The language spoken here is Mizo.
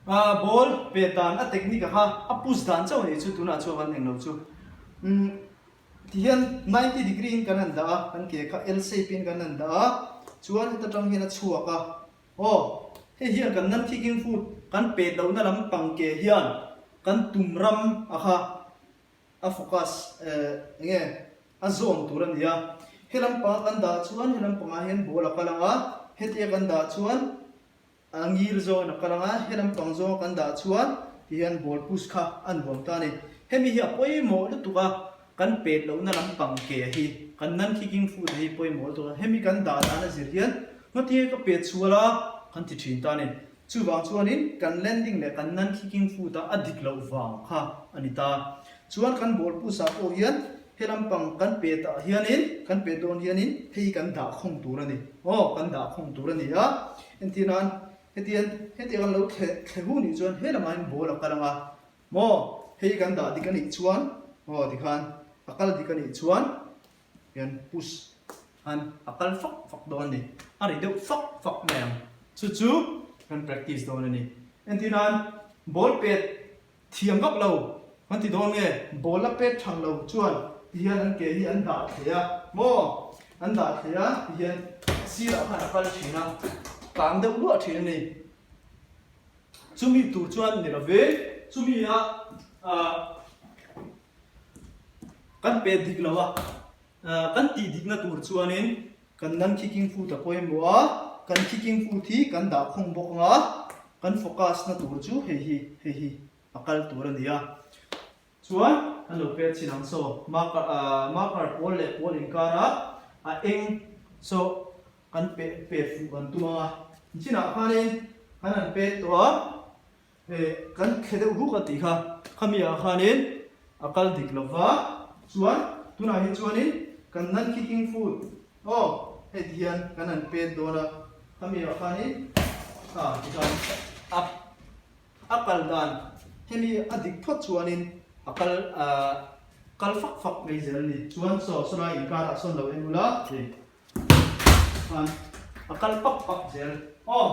Ball pet dan a technique a kha a push dan chauh nih chu tunah chuan kan englo chu. Umm tihian 90 degree in kan han dah a, kan ke kha L shape in kan han dah a, chuan heta tang hian a chhuak a. Aw, hei hian kan nan kicking foot kan pet lohna lampang ke hian kan tum ram a kha a focus eh enge a zawn tur a ni a. He lampanga kan dah chuan he lampangah hian ball a kal ang a, hetia kan dah chuan a ngil zawn a kal ang a, he lampang zawnga kan dah chuan ti hian ball push kha a nuam ta a ni. Hemi hi a pawimawh lutuk a, kan pet lohna lampang ke hi kan non kicking foot hi pawimawh lutuk a, hemi kan dah dan a zir hian ngatinge ka pet sual a kan ti thin ta a ni. Chuvang chuanin kan landing leh kan non kicking foot a a dik loh vang kha a ni ta. Chuan kan ball push ah pawh hian he lampang kan pet ah hianin kan pet dawn hianin hei hi kan dah khawng tur a ni. Aw kan dah khawng tur a ni a. Entir nan hetian hetiang kan lo thle thle hu nih chuan he lamah hian ball a kal ang a. Maw hei hi kan dah dik a nih chuan aw tikhan a kal dik a nih chuan hian push khan a kal fak fak dawn a ni. A ri deuh fak fak mai ang. Chu chu kan practice dawn a ni. Entir nan ball pet thiam vak lo kan ti dawn nge? Ball a pet thang lo chuan ti hian an ke hi an dah thleh a maw? An dah thleh a ti hian sirah khan a kal thin a, kang deuh luah thin a ni. Chumi tur chuan ni lovin chumi a ah Kan pet dik lo a, kan tih dikna tur chuanin kan nan kicking foot a pawimawh a, kan kicking foot hi kan dah khawng bawk ang a, kan focus na tur chu hei hi hei hi a kal tur a ni a. Chuan kan lo pet chin ang saw marker marker pawl leh pawl inkara a eng saw kan pe pet fuh kan tum ang a, nichinah khanin kan han pet tawh a. Hei kan thle deuh huk a tih kha, khami ah khanin a kal dik lo va, chuan tunah hi chuanin kan non kicking foot aw hei ti hian kan han pet dawn a, khami ah khanin a tikhan a a kal dan hemi a dik phawt chuanin a kal ah kal fak fak mai zel a ni. Chuan saw sawlai inkarah sawn lo en ula hei khan a kal pak pak zel aw.